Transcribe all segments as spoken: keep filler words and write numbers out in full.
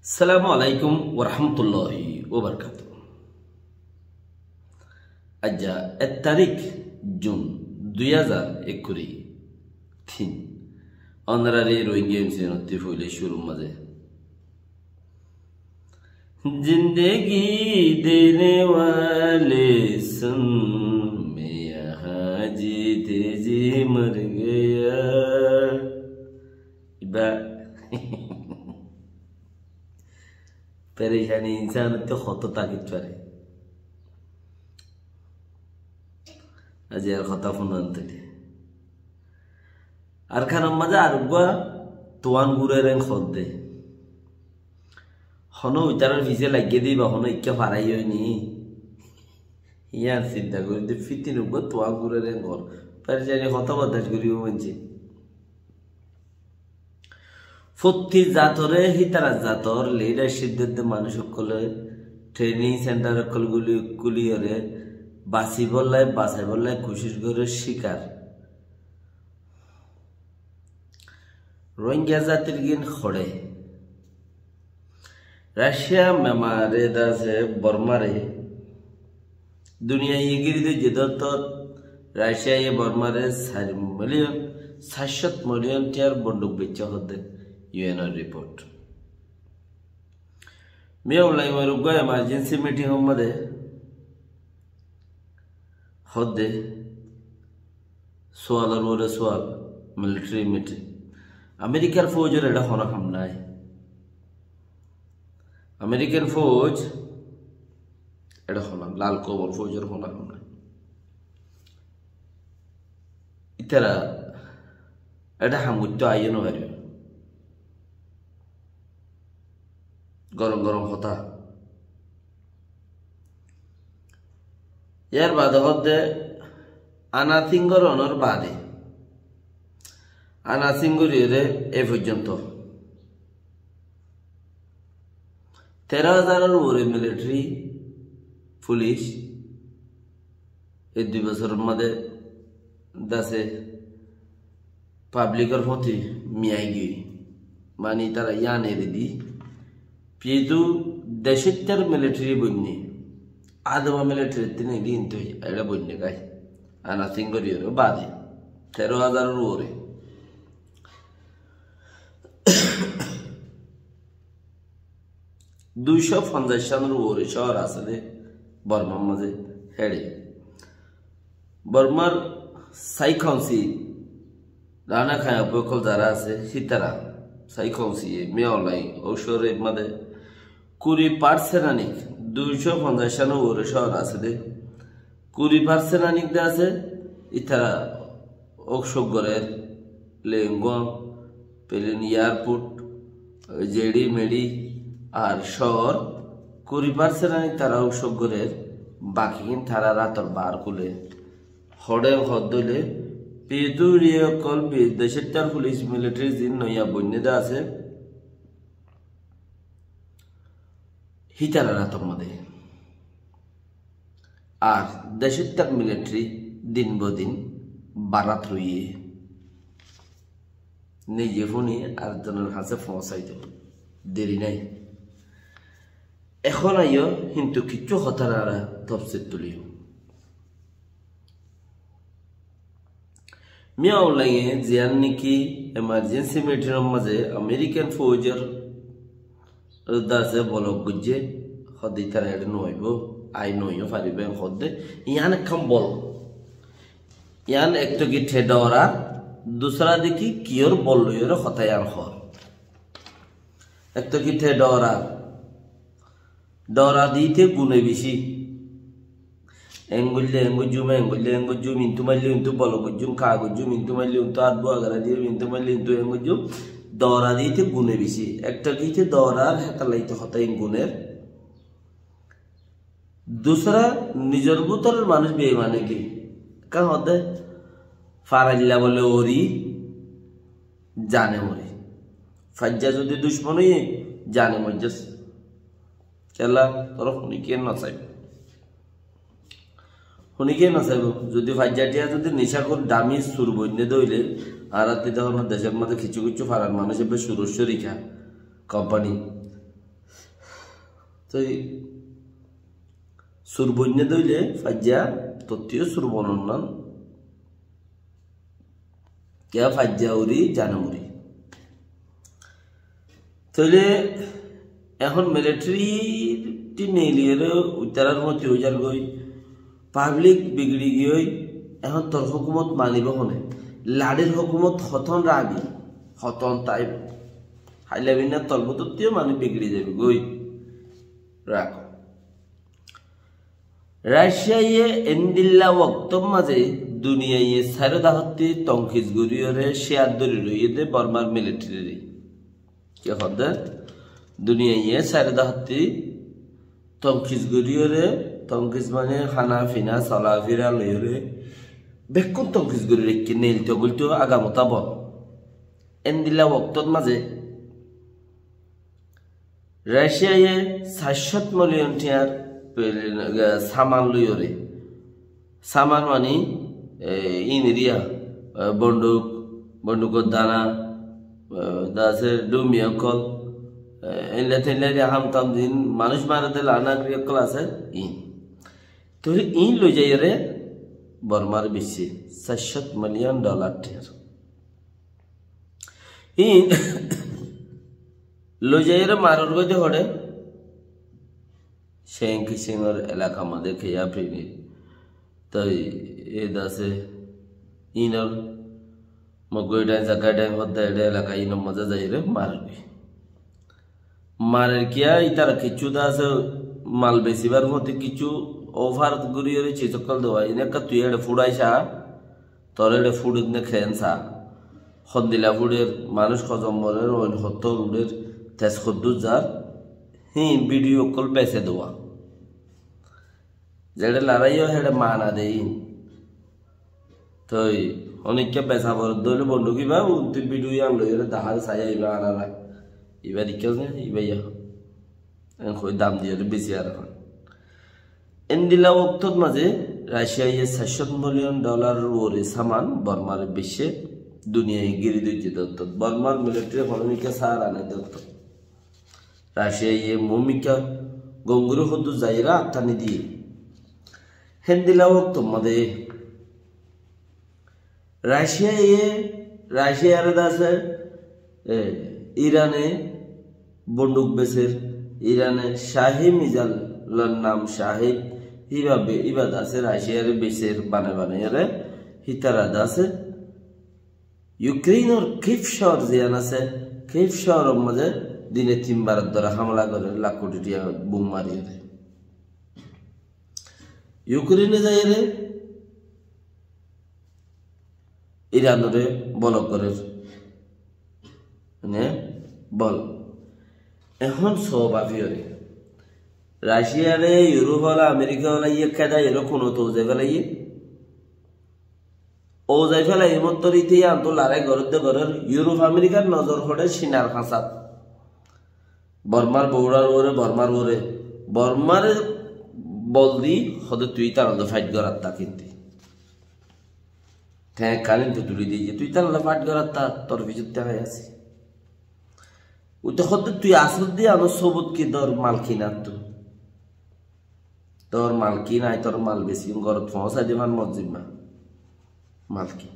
Assalamu alaikum warahmatulláhi wabarakátuhu. Aijja ek tarík Jun dui házar ekkuri tin. Ónorari Rohingya M C nottí foila cúrur mazé. Zindegi dene wale sun, main yahan jeete ji mar gaya. Ibá perecani insán ottú hotó tákit fare. Aijja ar hotá fúnon toile. Arkanor mazé ar uggwá tuán gúrer en hoódde. Honó itarar fisé laiggé de ibá honó ikká farai óini. Yián sinta gorí de fittin uggwá tuán gúrer en hoór. Perecani hotá bordac goríbo maincé. Fottí zatoré hítarar zator leadership dedde manúic ókkolé training center ókkol guli kúliyóre basibólla, basaibolla kucíc gorér cíkar. Rohingya zatir gín hoçé. Racia Myanmare de asé Bormare duniyaiye gíri doijje dóttor Raciaye Bormare sair miliyon, sair cót miliyon tiyar bonduk beicce hoódde U N or report. Min Aung Hlaing or uggwá emergency meeting or mazé hoódde sualor uore sual, military meeting. Amerikar foujor eçé honó ham nái. Amerikan fouj eçé honó, Lal Koumor foujor honó ham nái. Ítara eçé ham goittó aiyó no faribó. Gorom gorom hotá. Yar bade hoódde ana singor onor bade. Ana singor iyóre e foijjonto teró házaror uore militari, fulic, e dui bosóror mazé dase pablikor fóti miyai giyói. Mani tará yián eri di piyedu decóttar militari boinné, adama militari tine gín toi eçé boinné gái. Ana singor iyóre bade teró házaror uore. Dui cót fonzaic cánor uore cóor asé dé Bormar mazé héçe. Bormar sai kaunsil, Rana Kayappu ókkol zará asé, hítara sai kaunsiye Min Aung Hlaing ó cóor mazé kuri parsent anik, dui cót fonzaic cánor uore cóor asé dé, kuri parsent anik de asé, ítara ók cók gorér, Leingong, Pelin Airport, Jedi Medi, ar cóor kuri parsent anik tará ók cók gorér, baki gín tará rator baár kúle. Hoçé hoódde óile, Pretoria ókkol bi-, decóttar fulic militari ziín noiya boinné de asé, hítara rator mazé. Ar decóttar militari din bodin barat roiyé. Nize fúni ar zonor hañsé foóñsai do. Deri nái. Ehón aiyó, kintu kiccú hotár añára tofsil tuliyum. Min Aung Hlainge ziyán niki emergency meeting or mazé American foujor dase bolok goijjé, hoódde ítara eçé noóibo, ai noóiyo faribó en hoódde, yián ekkán bol. Yián ek to ki te doorar, dusra de ki kiyór bol loiyóre hotá yián hoór. Ek to ki te doorar, doora dite gune beci. Engoille engoijjum, engoille engoijjum, intu maille intu bolo goijjum, ka goijjum, intu maille intu adbu agara diyum, intu maille intu engoijjum. Doora dite gune beci. Ekta kite doorar heta laite hota in guner. Dusra nizor bútoror manúic beimani ki? Ka hode farailla bole ori jane mori. Faijja zodi ducmon oiye, jane moijjas. Kela, tore hunikiye no saibo. Hunikiye no saibo. Zodi faijja tiya zodi nisakor dami sur boinne doile, añára te dekho na decor maze kichu kichu farar manúic ebbe suror shorika, kompani. Toi sur boinné dóile faijja, tottí yó sur bononnan. Kiyá faijja uri, zane uri. Tóile ehón military tí neiliyóre uitarár moti ói zargói, public bigiri giyói, ehón tor hókumot manibó hone? Larir hókumot hotón ragi, hotón taib. Háila binna tolbotottí yó manúic bigiri zaibói. Rakó. Raciyaye endilla woktór mazé duniyaiye sairó dahottí tonkis goríyoré cíyar dóri roiyé dé Bormar militaryre. Ki hoó dé? Duniyaiye sairó dahottí tonkis goríyoré, tonkis mane hána fina, sola fira loiyoré, bekkún tonkis gorí raikké, neil togul tó agamotá bol. Endilla woktór mazé Raciyaye sair cót miliyon thiañr, e, saman loiyóre. Saman mani, e, iniriya, e, bonduk, bondukor dana, e, dase dumi ókkol, e, einla teinla de ham tam din manúic mare de lana ókkol asé, in. Tóile in loi zaiyóre Bormar biccé sair cót miliyon dolar thiañr. In loi zaiyóre maror goi de hoçé, Ceng Kisingor elaka mazé keya fini. Toi e dase inor Moggói Dhañ, Zaggai Dhañ hoódde eçé elaka inor mazé zaiyóre maror goi. Marer kiyá, ítara kiccú de asé, mal besibar fúañti kiccú offer goríyoré ciz ókkol dewá, in ekka tui eçe fúçai sa, tor eçe fúçit né keén sa, hondila fúçer, manúic hozon morer, oin hottór uçer, tes hoddúr zar, híin video ókkol bese dewá. Zeçé laráiyo heçé maana de íin. Toi honikka besa foredde óile bonduk íba, untú video yían loiyóre dahár sai aibá añára. Íba deikkós né, íba yá. En hoi dam diyóre besi ar ehón. Endilla woktót mazé Raciyaye sair cót miliyon dolaror uore saman Bormare biccé, duniyai giri dóijje dóttot. Bormar military honikka sára né dóttot. Raciyaye muúmikká gom gorí hoddúr zaiyóre attani diyé. Héndilla woktór mazé Raciyaye, Raciyare dase, e, Irane bonduk beser, Irane cáhi mizal lor nam cáhi, íba be-, íba dase Raciyare beser bane bane ere, hítara dase Ukrainor Kyiv cóor ziyán asé, Kyiv cóoror mazé dine tin bar dóre hámela gorer, lak koti tiya bum mariyóre. Ukraine zaiyóre Iranore bolok gorer. Mane bol. Ehón só bafiyóre. Raciyare, Yurop ola, Amerika ola iye keda ero kuno to zai felaiyé. Ó zai felaiyé mottor ite yíantu larái goródde gorér, Yurop Amerikar nozor foçer Cinar hañsat. Bormar boudar uore, Bormar uore. Bormare bol di, hóde tui ítarar loi fait goratta kinti. Te ekkanin to tuli di, tui ítarar loi fait goratta, tor fisotte hái asi. Ute hóde tui asódde ano sobut ki tor malkin attu. Tor malkin, añí tor mal besi, gorot foóñsai dibar mor zimma. Malkin.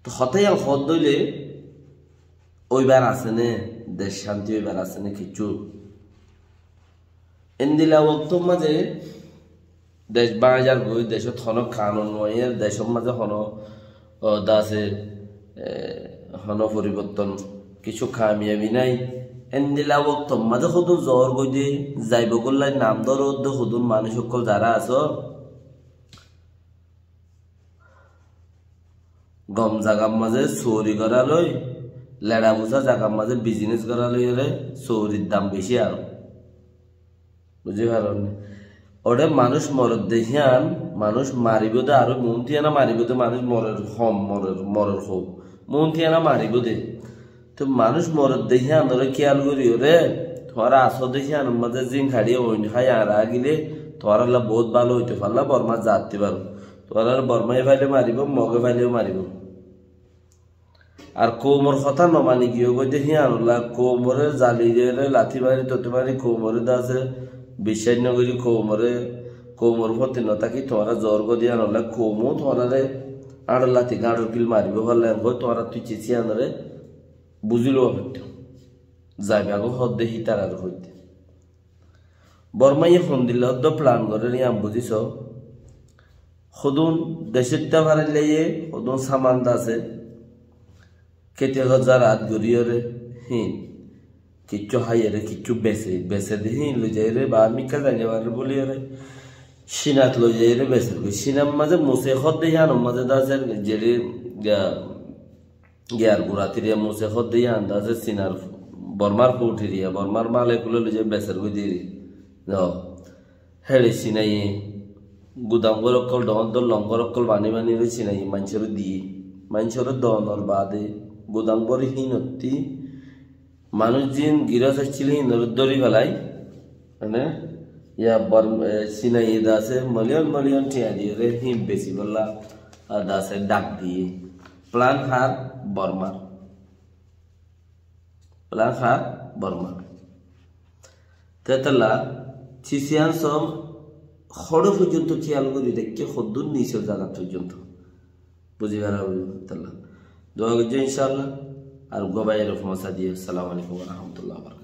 To hotá yián hoódde óile, óibar asé né, dec cánti óibar asé né kiccú? Endilla woktór mazé dec báñgi zargói, decót honó kanun no aiyér, decór mazé honó, o, dase, e, honó foriborton, kissú kamiyabi nái. Endilla woktór mazé hodún zoór goi de, zaibogólla nam dórodde hodún manúic ókkol zará asó, gom zagar mazé sóori gorá loi, leça buza zagar mazé bizines gorá loi ere sóorir dam beci aró. Buzí faron né? Óre manúic moredde híyan, manúic maribóu de aró, muúntu iyána maribóu de, manúic morer hom, morer, morer houm. Muúntu iyána maribóu de. Te manúic moredde híyanore kíyal goríyoré, tuáñra asóde híyanor mazé zin haçiye oin hái añára agilé, tuáñralla boóut bála óito falla, Bormar zatti faro. Tuáñrare Bormaye faile maribóu, Moge faileyó maribóu. Ar koumor hotá no mani giyó goi de híanolla koumoré zali diyóre, lati mari, toti mari, koumoré de asé biccác no gorí, koumoré, koumor foti no táki tuáñra zor goi de híanolla koumó tuáñraré áñçor lati gáñçor kil maribó falla, en goi tuáñra tuicce síanoré buzí lowa foittó. Zaiba goi hoódde hítararé hoiddé. Bormaye hondilla hoddó plan gorér yián buzí so. Hodún decótta faraillaiye, hodún saman de asé. Keti hozar at goríyoré hín. Kiccú háiyeré, kiccú besé, besé de hín loizaiyeré, ba mikká zai no farer bóliyoré. Cinat loizaiyeré beser goi. Cinar mazé Musé hoódde yiánor mazé de asé, zeri, ya, giyar gura tiriya Musé hoódde yián de asé Cinar, Bormar foutiriya, Bormar mal ekule loizai beser goi diri. No. Héçe Cinaye gudam gór ókkol, dhoóñr dhoóñr longgór ókkol bani bani re Cinaye maincóre diye. Maincóre donor baade gudam gór hínottí manúic zin girós accíl hínoré dóri felai, mane, ya Bor-, e, Cinaye de asé miliyon miliyon thiañ diyóre hín besi bolla, a, de asé dhak diye. Plan hár? Bormar. Plan hár? Bormar. Te tolla, Chinese-an só hoçé foijjonto kiyal gorí raikké, hoddúr nisor zagat foijjonto. Buzí fara óibo tolla. Dua goijjó incállah. Ar uggwá báiyoré foóñsai diyó. Assalamu alaikum wa rahmatullahi wa barakatuhu.